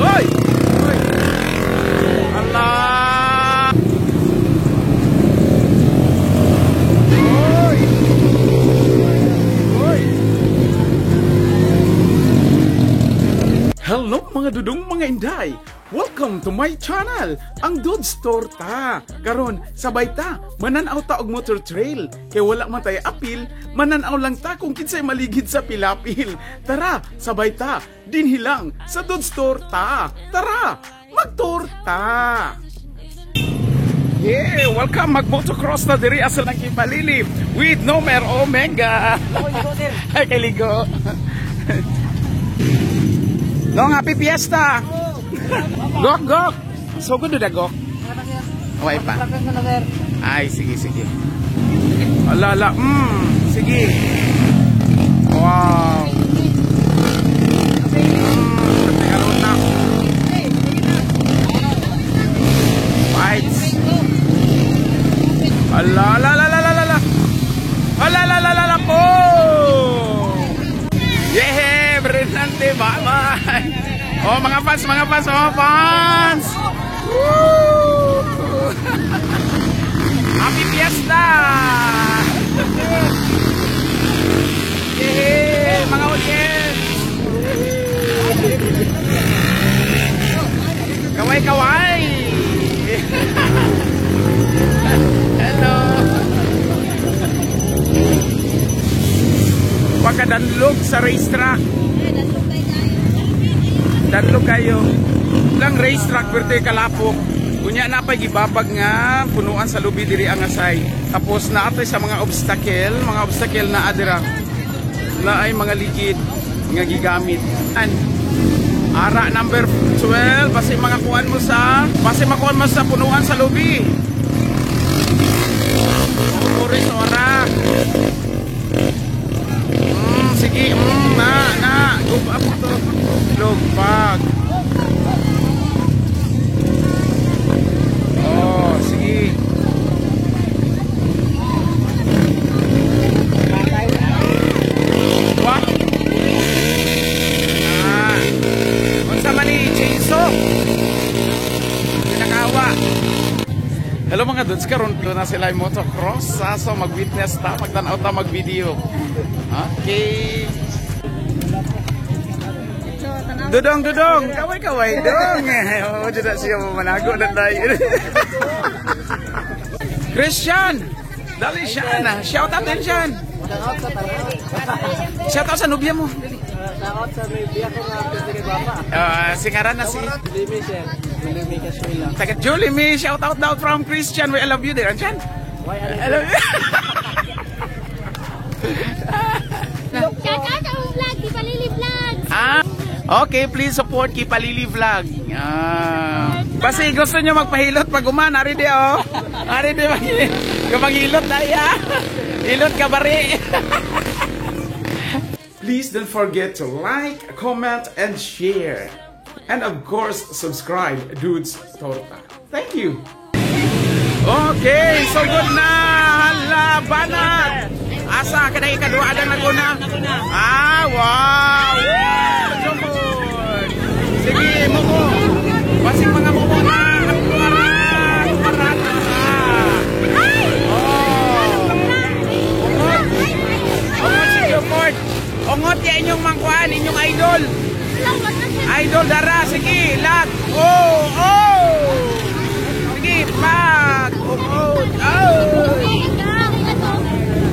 Oy! Oy! Allah! Oy! Oy! Hello mga dudong mga inday! Welcome to my channel, ang Dudes Torta. Karon sabay ta, mananaw ta og motor trail. Kay wala man tay apil, mananaw lang ta kung kinsay maligid sa pilapil. Tara, sabay ta, dinhi lang sa Dudes Torta. Tara, magtorta. Yeah, welcome mag-motocross na diri asa lang Kipalili with Nomer Omega. Ay, kaligo. Nong, happy fiesta! Gok, gok! So good na gok. Okay pa. Ay, sige, sige. Ala, ala. Sige. Wow. Karoon na. Fights. Ala, ala, ala, ala, ala. Ala, ala, ala, ala, po! Yeah, Brilante, bye-bye. Oh, mga fans, mga fans, mga fans! Woo! Happy Fiesta! Yeah, mga audience! Kaway, kaway! Hello! Pagkadanlog sa racetrack. Danlog kayo. Lang racetrack pero kalapok. Unya na pa gibabag nga punuan sa lubi diri ang asay. Tapos na atoy sa mga obstacle na adira. Na ay mga ligid nga gigamit. An ara number 12 basi mga kuan mo sa basi makuan mo sa punuan sa lubi. Oris ora. Sige, na na go up to. Lugpag. Oh, sige. Wah. Ah. Unsa man ni chainsaw? Pinakawa. Hello mga dudes, karon na sila yung motocross. So mag-witness ta, magtan-aw ta mag-video. Okay. Dudong, dudong, kaway kaway dong. Oh, jud siya manago na tayo. Christian, dali siya na. Shout out din siya. Shout out sa nobya mo. Shout out sa nobya ko nga pwede kay Papa. Singaran na si Julie Michelle. Taga Julie Mi, shout out daw from Christian. We love you there. Andiyan. I love you. Shout out ang vlog, Kipalili Vlog. Ah. Okay, please support Kipalili Vlog. Ah. Basta gusto nyo magpahilot pag uman, ari di oh. Ari di maghilot na ya. Hilot ka bari. Please don't forget to like, comment, and share. And of course, subscribe Dudes Torta. Thank you. Okay, so good na. Hala, banat. Asa ka na ikadua adang naguna. Ah, wow. Sige, mumo. Basig mga mumo na. Kumarat. Oh. Ungot. Ungot si Joford. Ungot ya inyong mangkuan, inyong idol. Idol dara, sige, lag. Oh, oh. Sige, pag. Ungot. Oh.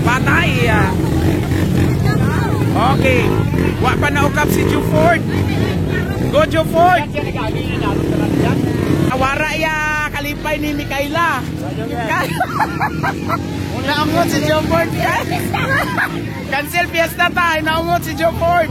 Patay. Okay. Wa pa na ukap si Joford. Go Joford. Awara ya kalipay ni Mikaela. Naungot si Joford. Cancel fiesta ta, naungot si Joford.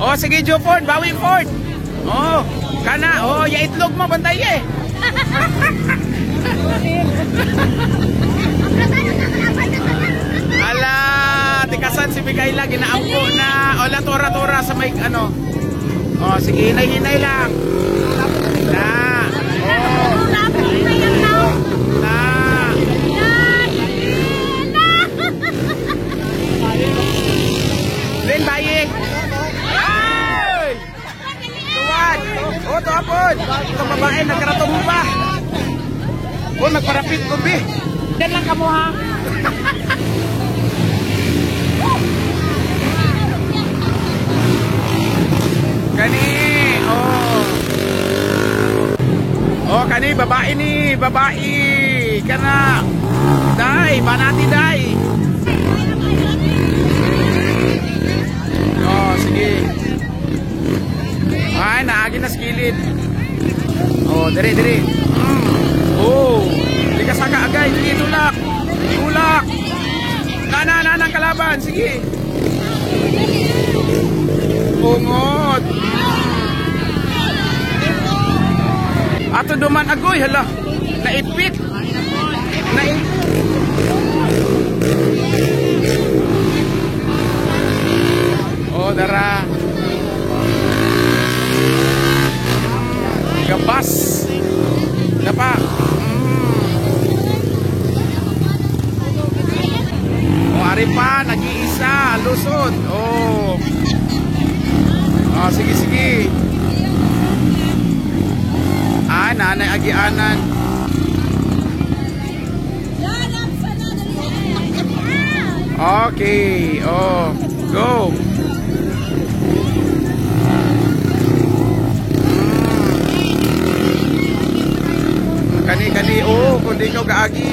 Oh, sige Joford, bawi Ford. Oh, kana, oh, ya itlog mo bantay eh. Ala, tikasan si Mikaela ginaampo na. Ola tora-tora sa may ano. Oh, sige, hinay-hinay lang. Na. Oh. Na. Babae nagkaratumba. Oh, nagparapit ko, be. Yan lang kamo, ha. Kani, oh. Oh, kani babae ni, babae. Kana. Dai, banati dai. Oh, sige. Ay, naagi na sa kilid. Oh, dire, dire. Oh, di ka saka agay, sige, tulak. Tulak. Na, na, na, nang kalaban, sige. Ungot. Ato duman agoy, hala. Naipit. Naipit. Oh, dara. Gabas. Dapa. Oh, ari pa, nag-iisa, lusod. Oh. Oh, sige, sige. Ay, nanay agianan. Okay. Oh, go. Kani kani oh, kung di ka gaagi.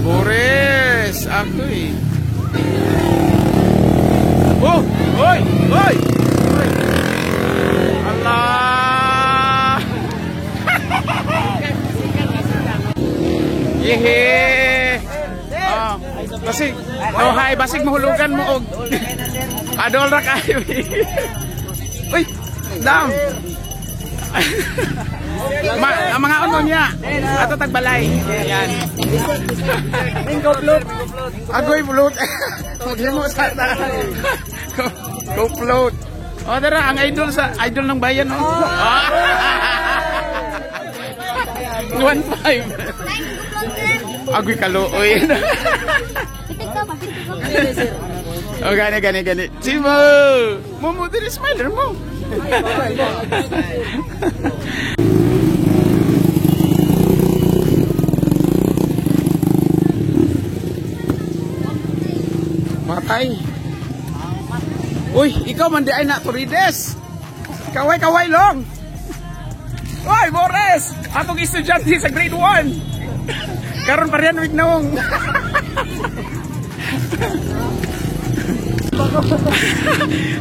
Boris, ako eh. Oh, oy, oy. Oy. Allah. Yehe. Oh, basig. Oh, hi, basig mahulugan mo og. Adol ra kayo. Uy, dam. Ma, ang mga ano niya. Ato tagbalay. Ayan. Mango float. Agoy float. Maghimo sa ta. Go, go float. Oh, dara ang idol sa idol ng bayan oh. 1-5. Agoy kaluoy. Oh, gani gani gani. Simo. Mo mo diri smiler mo. Matay. Uy, ikaw man di ay na Turides. Kaway kaway long. Uy, Boris! Atong estudyante sa grade 1. Karon pa rin week naong.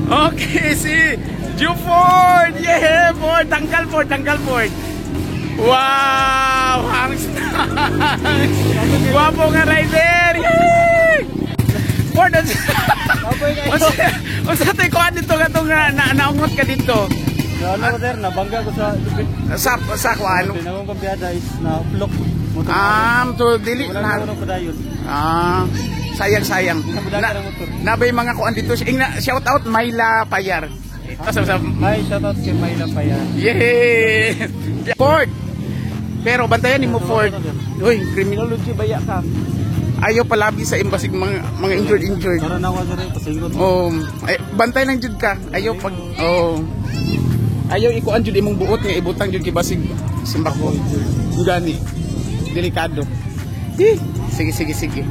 Okay, si Juford! Yeah, Ford! Tanggal Ford, tanggal Ford. Wow! Hangs hangs! Gwapo nga rider! Yay! Ford, unsa to'y kuan dito nga itong na, naungot ka dito? Ano ko sir, nabangga ko sa lubid. Sa kuan? Tinawang pambiyada is na block. Motor. To dili Wala na. na ko padayon. Ah, sayang sayang. Nabudagan Na, ang motor. nabay mga kuan dito. Ingna, shout out Myla Payar. Ito sa Hi, shoutout kay Myla Payan. Yeah! Ford! Pero bantayan ni mo Ford. Uy, criminology baya ka. Ayaw palabi sa imbasig mga injured injured. Karon na ako sir, pasingot. Oh, ay, bantay lang jud ka. Ayaw pag oh. Ayaw ikuan jud imong buot nga ibutang jud kay basig simbako. Gani. Delikado. Eh, sige sige sige.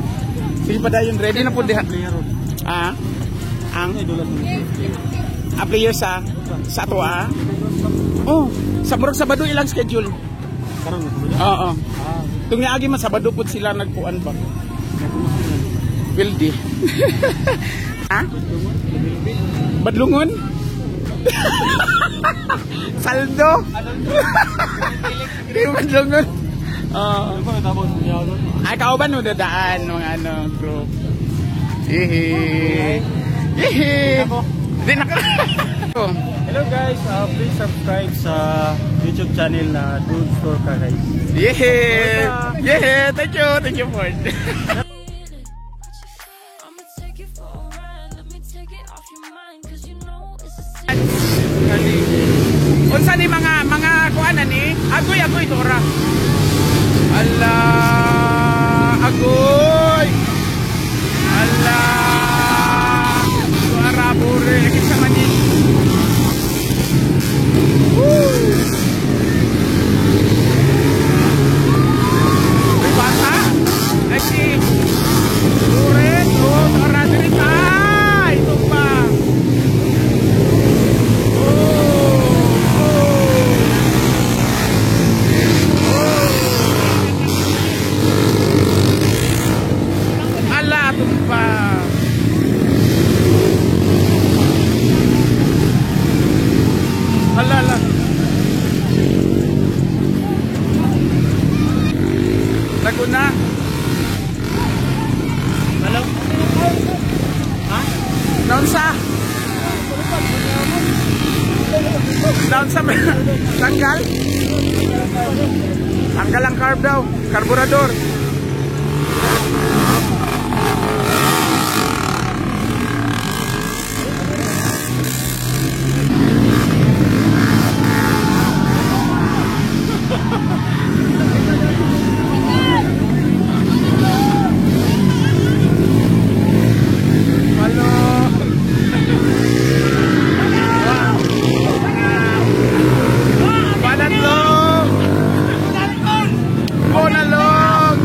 Sige pa dayon, ready na po diha. Player. Ah. Ang Ay, dulas mo. a player sa ato ah. Oh, sa murag Sabado ilang schedule. Karon mo. Oo. Ah, Tung niagi man Sabado pud sila nagkuan ba. Wildi. Ha? Badlungon? Saldo? Di badlungon. Oo. Ano ba tapos niya doon? Ay, kauban mo dadaan mga ano, group. Hihi. Hihi. Di na ka. Hello guys, please subscribe sa YouTube channel na Dude Store ka guys. Yehe. Yehe. Thank you. Thank you, Ford. I'ma take you for a ride. Let me take it off your mind, 'cause you know it's a Kani. Unsa ni mga kuan ani? Agoy, agoy, Tora. Ala, agoy. Ala. Tora, bure. Kinsa man ni? Woo! Uy, bata. Ay, si Bure, oh, Tora, diri pa. Ay, ito pa. Oh. Oh. Ala, tumpa. Ala, ala. Laguna. Hello? Ha? Naunsa? Naunsa? Tanggal? Tanggal ang carb daw. Karburador. Hello. Panatlong! Bonalong!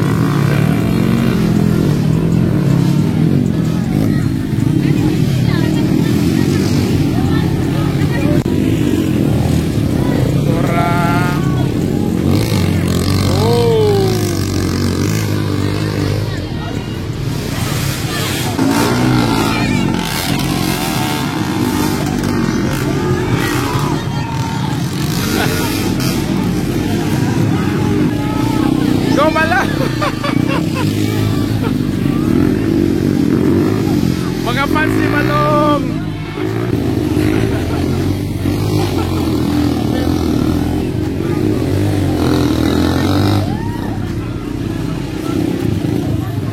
Tora. Oh. Go mala. Mga fans ni Malong.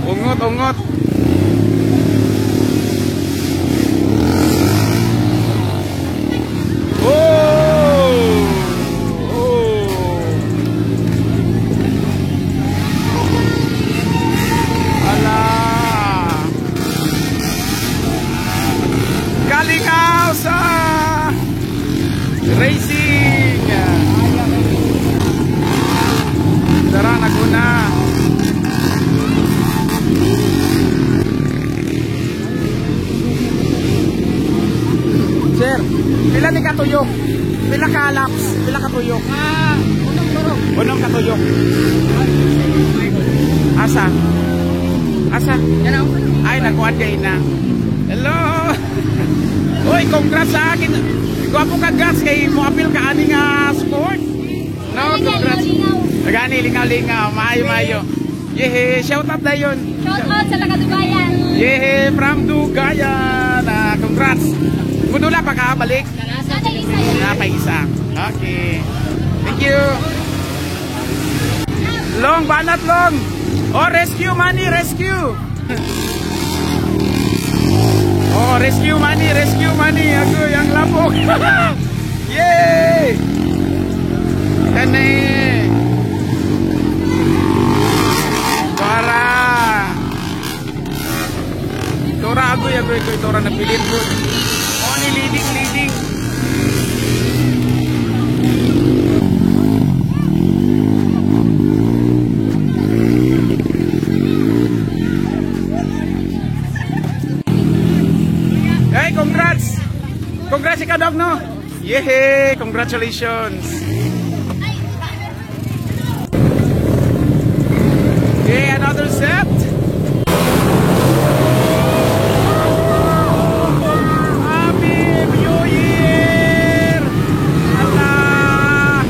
Ungot, ungot. Oh! Oh! Ala! Kalingaw sa racing! Tara, naguna. Sir, pila ni katuyok? Pila ka laps? Pila katuyok? Ah, unong laro. Unong katuyok? Asa? Asa? Ay, nakuha day na. Hello! Uy, congrats sa akin. Gwapo ka, Gats, kay mo apil ka ani nga sport. No, congrats. Gani, lingaw-lingaw. Maayo, maayo. Yehe, shout out na yun. Shout out sa taga Dubayan. Yehe, from Dugayan. Ah, congrats. Mudula pa ka, balik. Sana isa yun. Napay isa. Okay. Thank you. Long, banat long. Oh, rescue money, rescue. Oh, rescue money, rescue money. Ako yang lapok. Yay! Kani. Tora. Tora agoy agoy agoy tora napilit ko. Oh, ni leading leading. Hey, congrats! Congrats ikaw, dog, no? Yehey! Congratulations! Okay, another set! Happy New Year! Allah!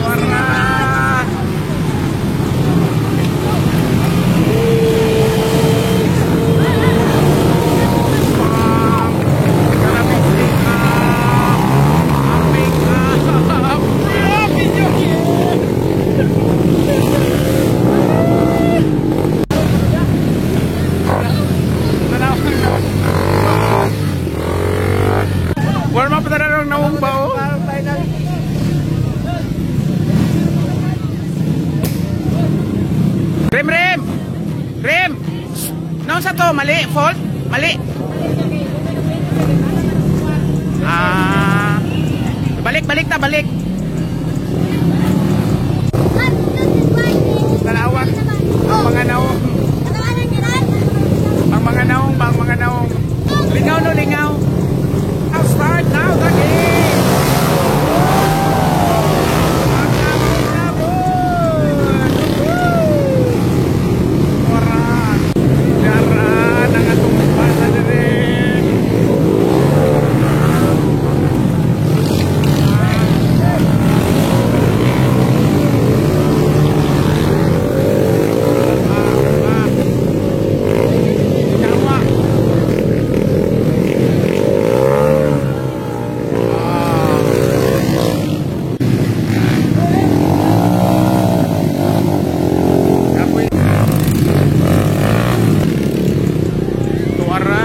Ora! Happy New Year! Naunsa to? Mali? Fault? Mali? Ah. Balik, balik ta, balik. Tanawa. Ang mga naong. Ang mga naong, ba ang mga naong. Lingaw no, lingaw. Now start now the game. Ang nabon. Ora. Dara ang atong basa dire. Kawa. Ah. Kapoy. Tuara.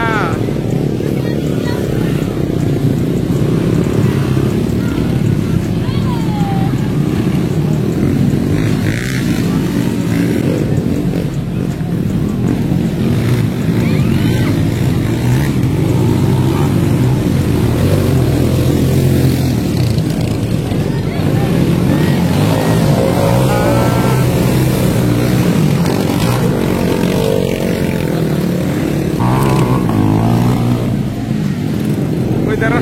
Uy, tara.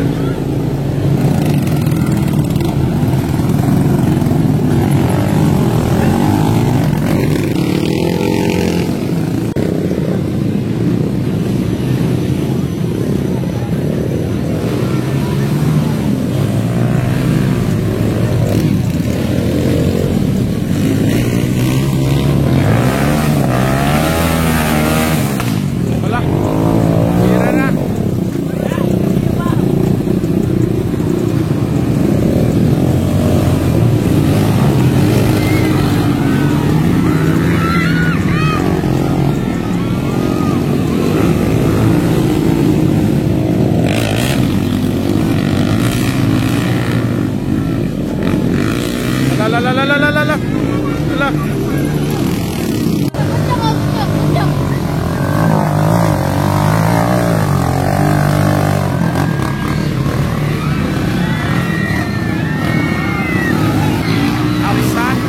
Wala. Tira na. La la la la la la la la. La. Outside.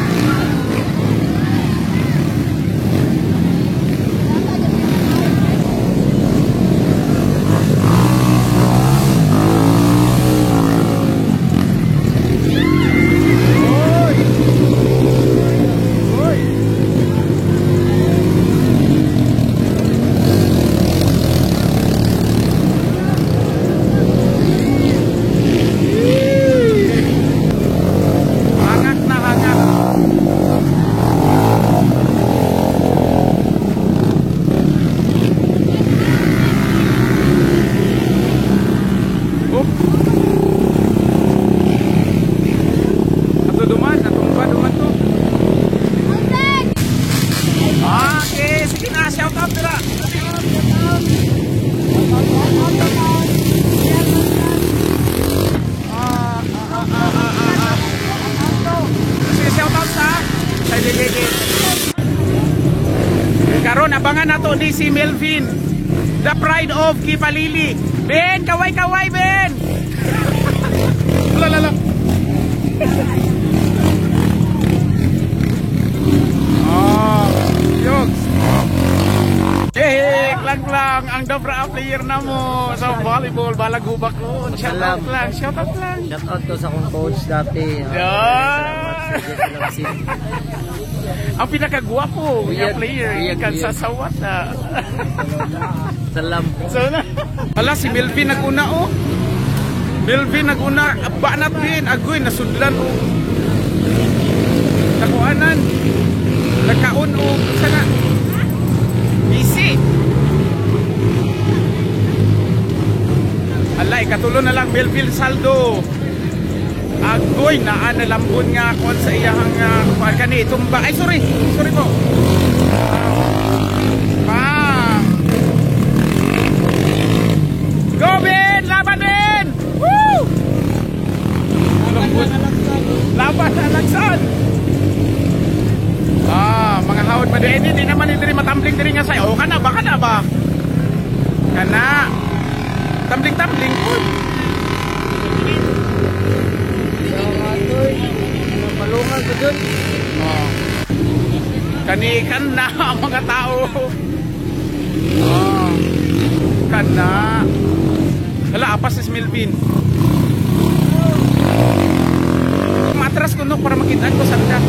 Oy! Oy! Hangak na hangak. Oh. Ato duman, natumba duman to. Okay, sige na, shout out dira. Ah, ah, ah, ah, ah, ah. Sige, shout out sa. Sige, sige, sige. Karon abangan nato ni si Melvin, the pride of Kipalili. Ben, kaway kaway Ben. Wala la la. Oh, yogs. Eh, klang lang ang Dabra player na mo sa volleyball balag hubak ko. Shout out lang, shout out lang. Shout out to sa akong coach dati. Yeah. Salamat sa Jeff Lamsin. Ang pinakagwapo nga Weird, player weird, ikan sa weird. sawat na. Salam. So na. Hala si Melvin naguna oh. Melvin naguna banat din agoy nasudlan oh. Nakuanan. Nagkaon oh. Sana. Easy. Alay, katulo na lang Melvin Saldo. Agoy naa na lambon nga kuan sa iyahang kuan kani tumba. Ay sorry. Sorry po. Pa. Go Ben! Laban Ben! Woo! Lambon. Laban Alaksan. Ah, mga hawod pa di, di naman diri matambling diri nga say. Oh, kana Kana ba, kana ba? Kana. Tumbling-tumbling po. Palungan ko dun. Oh. Kani kana ang mga tao. Oh. Kana. Hala, apas si Melvin. Matras ko no para makita ko sa ka.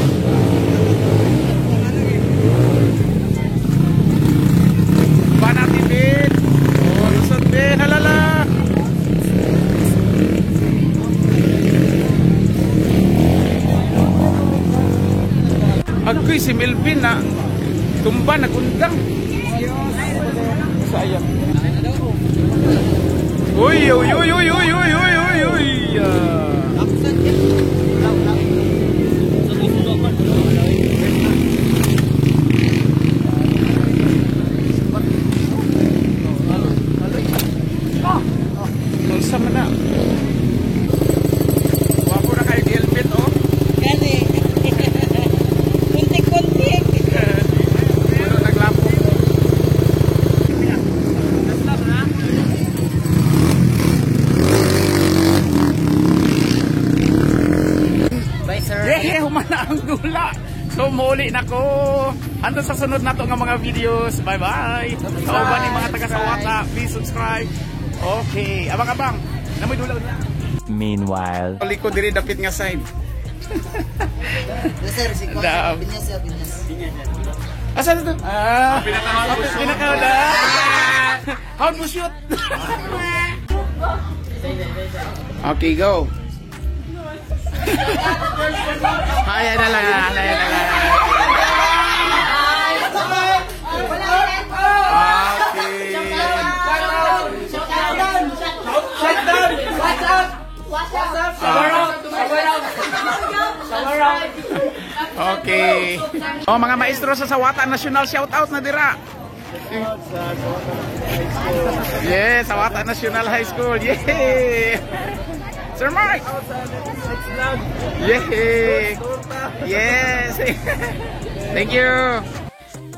Ba natin din. Oh, lusot din. Halala. Agoy si Melvin na tumba nagundang. Sayang. Uy, uy, uy, uy, uy, uy, uy, uy, uy. Ah. Unsa man na? Wapo na kayo helmet, oh. Gani. Kuntik-kuntik. Puno naglapok. Bye, sir. Yeah, humana ang dula. So muuli na ko. Hantod sa sunod nato nga mga videos. Bye-bye. Kauban ni mga taga Sawata, please subscribe. Okay, abang-abang. Namoy dula niya. Meanwhile. Liko diri dapit nga side. Sir, si Dam. Pinyas, sir, pinyas. Asa na to? Ah, pinakahula. How to shoot? Okay, go. Ayan na lang, ayan na lang. Okay. Okay. Oh, mga maestro sa Sawata National, shout out na dira. Yeah, Sawata National High School. Yeah. Sir Mark. Yeah. Yes. Thank you.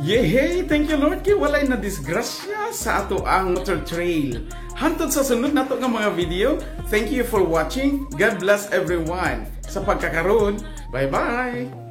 Yehey! Thank you, Lord, kay walay na disgrasya sa ato ang motor trail. Hantod sa sunod nato nga mga video. Thank you for watching. God bless everyone. Sa pagkakaroon, bye-bye!